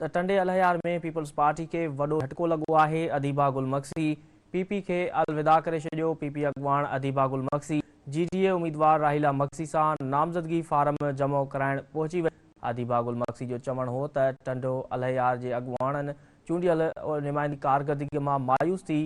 ته ٽنڊي Allahyar ۾ peoples party کي وڏو جهٽڪو لڳو آهي، اديبه گل مگسي پي پي کي الوداع ڪري ڇڏيو، پي پي اڳواڻ Adeeba Gul Magsi G D A اميدوار راحيلا مگسي سان نامزدگي فارم جمع ڪرائڻ پهچي وئي، اديبه گل مگسي جو چوڻ هو ته ٽنڊو الهيار جي اڳواڻن چونڊيل نمائندي ڪارڪردگي مان مايوس ٿي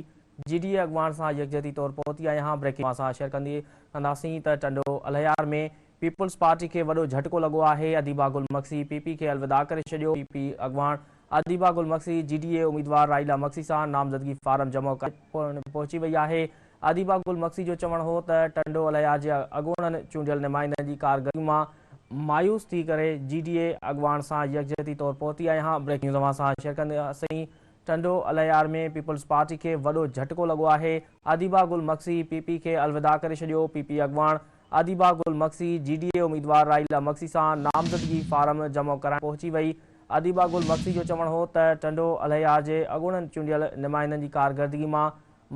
جي ڊي اي اڳواڻ سان يڪجهتي طور پهتي آهيان، بريڪنگ اوهان سان شيئر ڪنداسين ته ٽنڊو الهيار ۾ پيپلز پارٽي کي وڏو جهٽڪو لڳو آهي، اديبه گل مگسي پي پي کي الوداع ڪري ڇڏيو، پي پي اڳواڻ Adeeba Gul Magsi G D A اميدوار راحيلا مگسي سان نامزدگي فارم جمع ڪرائڻ پهچي وئي آهي، اديبه گل مگسي جو چوڻ هو ته ٽنڊو الهيار جي اڳوڻن چونڊيل نمائندن جي ڪارڪردگي مان مايوس ٿي ڪري جي ڊي اي اڳواڻ سان يڪجهتي طور پهتي آهيان، بريڪنگ نيوز اوهان سان شيئر ڪنداسين، ٽنڊو الهيار ۾ پيپلز پارٽي کي وڏو جهٽڪو لڳو آهي، اديبه گل مگسي پي پي کي الوداع ڪري ڇڏيو، پي پي اڳواڻ Adeeba Gul Magsi G D A اميدوار راحيلا مگسي سان نامزدگي فارم جمع ڪرائڻ پهچي وئي. اديبه گل مگسي جو چوڻ هو ته ٽنڊو الهيار جي اڳوڻن چونڊيل نمائندن جي ڪارڪردگي مان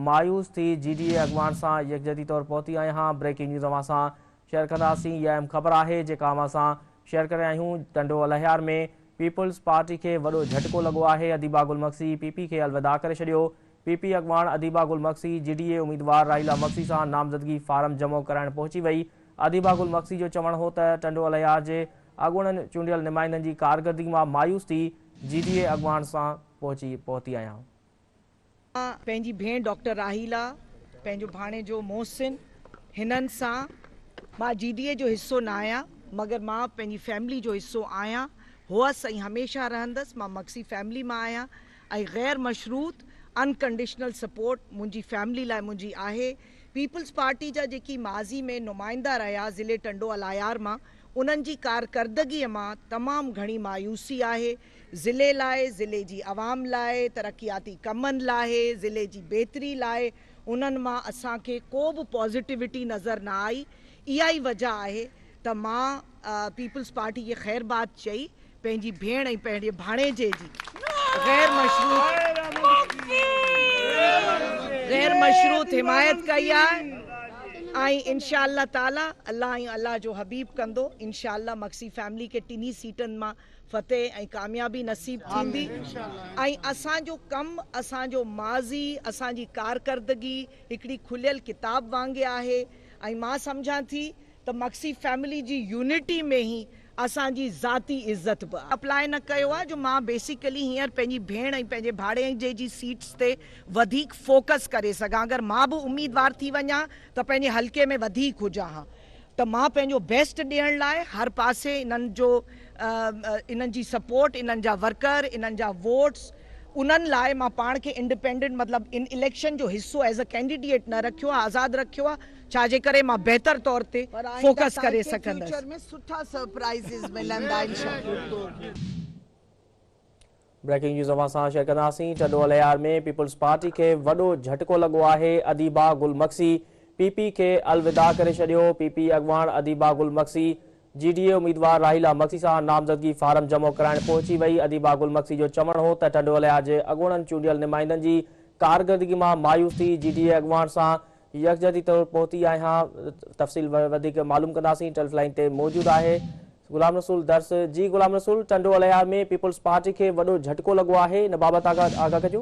مايوس ٿي جي ڊي اي اڳواڻ سان يڪجهتي طور پهتي آهيان. بريڪنگ نيوز اوهان سان شيئر ڪنداسين. اها اهم خبر آهي جيڪا اوهان سان شيئر ڪري رهيا آهيون. ٽنڊو الهيار ۾ پيپلز پارٽي کي وڏو جهٽڪو لڳو آهي. اديبه گل مگسي پي پي کي الوداع ڪري ڇڏيو. پي پي اڳواڻ اديبه گل مگسي جي ڊي اي اميدوار راحيلا مگسي سان نامزدگي فارم جمع ڪرائڻ پهچي وئي. اديبه گل مگسي جو چوڻ هو ته ٽنڊو الهيار جي اڳوڻن چونڊيل نمائندن جي ڪارڪردگي مان مايوس ٿي جي ڊي اي اڳواڻ سان پهچي پهتي آهيان. مان پنهنجي ڀيڻ ڊاڪٽر راحيلا، پنهنجو ڀاڻيجو محسن هنن سان مان جي ڊي اي جو حصو نه آهيان مگر مان پنهنجي فيملي جو حصو آهيان، هئس ۽ هميشه رهندس، مان مگسي فيملي مان آهيان ۽ غير مشروط Unconditional Support منهنجي فيملي لاء منهنجي آهي. پيپلز پارٽي جا جيڪي ماضي ۾ نمائندا رهيا ضلعي ٽنڊو الايار مان انهن جي ڪارڪردگي مان تمام گهڻي مايوسي آهي. ضلعي لاء، ضلعي جي عوام لاء، ترقياتي ڪمن لاء، ضلعي جي بهتري لاء انهن مان اسان کي ڪو به پازيٽيوٽي نظر نه آئي. اها ئي وجه آهي ته مان پيپلز پارٽي کي خيرباد چئي پنهنجي ڀيڻ ۽ پنهنجي ڀاڻيجي جي غير مشروط غير مشروط حمايت ڪئي آهي ۽ انشاء الله تعالي الله ۽ الله جو حبيب ڪندو انشاء الله مگسي فيملي کي ٽنهي سيٽن مان فتح ۽ ڪاميابي نصيب ٿيندي ۽ اسان جو ڪم اسان جو ماضي اسان جي ڪارڪردگي هڪڙي کليل ڪتاب وانگي آهي ۽ مان سمجهان ٿي ته مگسي فيملي جي يونٽي ۾ ئي اسان جي ذاتي عزت به آهي. اپلاء نه ڪيو آهي جو مان بيسيڪلي هينئر پنهنجي ڀيڻ ۽ پنهنجي ڀاڻيجي جي سيٽس تي وڌيڪ فوڪس ڪري سگهان اگر مان به اميدوار ٿي وڃان ته پنهنجي حلقي ۾ وڌيڪ هجان ها ته مان پنهنجو بيسٽ ڏيڻ لاء هر پاسي انهن جو انهن جي سپورٽ انهن جا ورڪر انهن جا ووٽس انهن لاء مان پاڻ کي انڊيپينڊنٽ مطلب ان اليڪشن جو حصو ايز ا ڪينڊيڊيٽ نه رکيو آهي آزاد رکيو آهي ڇا جي ڪري مان بهتر طور تي پر آئنده فوڪس توهان ڪري کي سگهندس. فيوچر ۾ سٺا سرپرائيزز ملندا انشاء الله. بريڪنگ نيوز اوهان سان شيئر ڪنداسين ٽنڊو الهيار ۾ پيپلز پارٽي کي وڏو جهٽڪو لڳو آهي اديبه گل مگسي پي پي کي الوداع ڪري ڇڏيو پي پي اڳواڻ اديبه گل مگسي جي ڊي اي اميدوار راحيلا مگسي سان نامزدگي فارم جمع ڪرائڻ پهچي وئي اديبه گل مگسي جو چوڻ هو ته ٽنڊو الهيار جي اڳوڻن چونڊيل نمائندن جي ڪارڪردگي مان مايوس ٿي جي ڊي اي اڳواڻ سان يڪجهتي طور پهتي آهيان تفصيل وڌيڪ معلوم ڪنداسين ٽيلف لائين تي موجود آهي غلام رسول درس جي غلام رسول ٽنڊو الهيار ۾ پيپلز پارٽي کي وڏو جهٽڪو لڳو آهي ان بابت آگاهه ڪجو.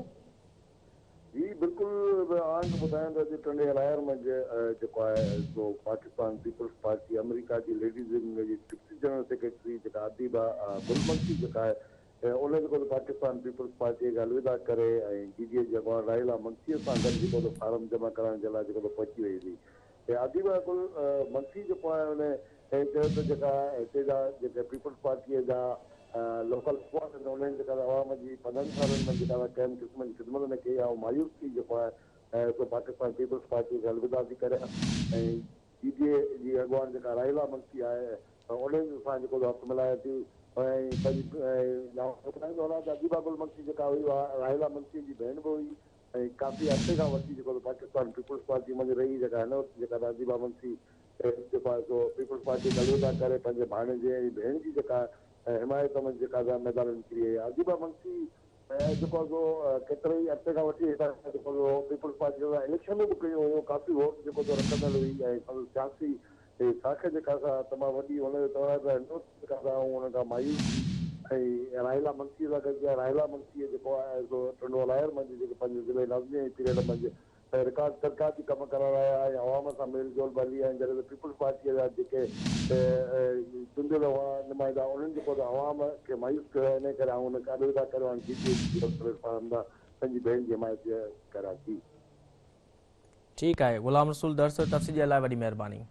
جي بلڪل آئون ٻڌايان ته اڄ ٽنڊي الهيار ۾ جيڪو آهي سو پاڪستان پيپلز پارٽي آمريڪا جي ليڊيز ونگ جي ڊپٽي جنرل سيڪريٽري جيڪا اديبه گل مگسي جيڪا آهي ۽ ان جيڪو ته پاڪستان پيپلز پارٽيء کي الوداع ڪري ۽ جي ڊي اي جي اڳواڻ راحيلا مگسيء سان گڏ جيڪو ته فارم جمع ڪرائڻ جي لاء جيڪو ته پهچي وئي هئي ۽ اديبه گل مگسي جيڪو آهي ان چيو ته جيڪا هتي جا جيڪي پيپلز پارٽيء جا لوڪل اڳواڻ آهن انهن جيڪا ته عوام جي 15 سالن ۾ جيڪا ته ڪنهن به قسم جي خدمت نه ڪئي آهي مايوس ٿي جيڪو آهي سو پاڪستان پيپلز پارٽيء کي الوداع ٿي ڪريان ۽ جي ڊي اي جي اڳواڻ جيڪا راحيلا مگسي آهي انهن سان جيڪو هٿ ملائي ٿي ۽ پنهنجي ٻڌائيندو هلان ته اديبه گل مگسي جيڪا هئي اها راحيلا مگسي جي ڀيڻ به هئي ۽ ڪافي عرصي کان وٺي جيڪو پاڪستان پيپلز پارٽي منجهه رهي جيڪا هن وقت جيڪا ته اديبه مگسي جيڪو آهي سو پيپلز پارٽي کي الوداع ڪري پنهنجي ڀاڻيجي ۽ ڀيڻ جي جيڪا حمايت منجهه جيڪا ته ميدان ۾ نڪري آئي آهي اديبه مگسي جيڪو آهي سو ڪيتري ئي عرصي کان وٺي هتان جيڪو سو پيپلز پارٽي سان اليڪشنون به ڪيون هيون ڪافي ووٽ جيڪو سو رکندڙ هئي ۽ سندس سياسي ساک جيڪا سا تمام وڏي هن جو چوڻ آهي ته هن وقت جيڪا سا آئون انهن کان مايوس ٿي ۽ راحيلا مگسيء سان گڏجي ۽ راحيلا مگسيء جيڪو آهي سو ٽنڊو الهيار منجهه جيڪي پنهنجي ضلعي ناظميء جي پيريڊ منجهه رڪارڊ ترقياتي ڪم ڪرارايا ۽ عوام سان ميل جول به هلي ۽ جڏهن ته پيپلز پارٽيء جا جيڪي چونڊيل هئا نمائندا انهن جيڪو ته عوام کي مايوس ڪيو آهي انهيء ڪري آئون انهن کي الوداع ڪريو هاڻي جي ڊي اي جي پليٽ فارم تان پنهنجي ڀيڻ جي حمايت ڪريان ٿي. ٺيڪ آهي غلام رسول درس تفصيل ڏيڻ لاء وڏي مهرباني.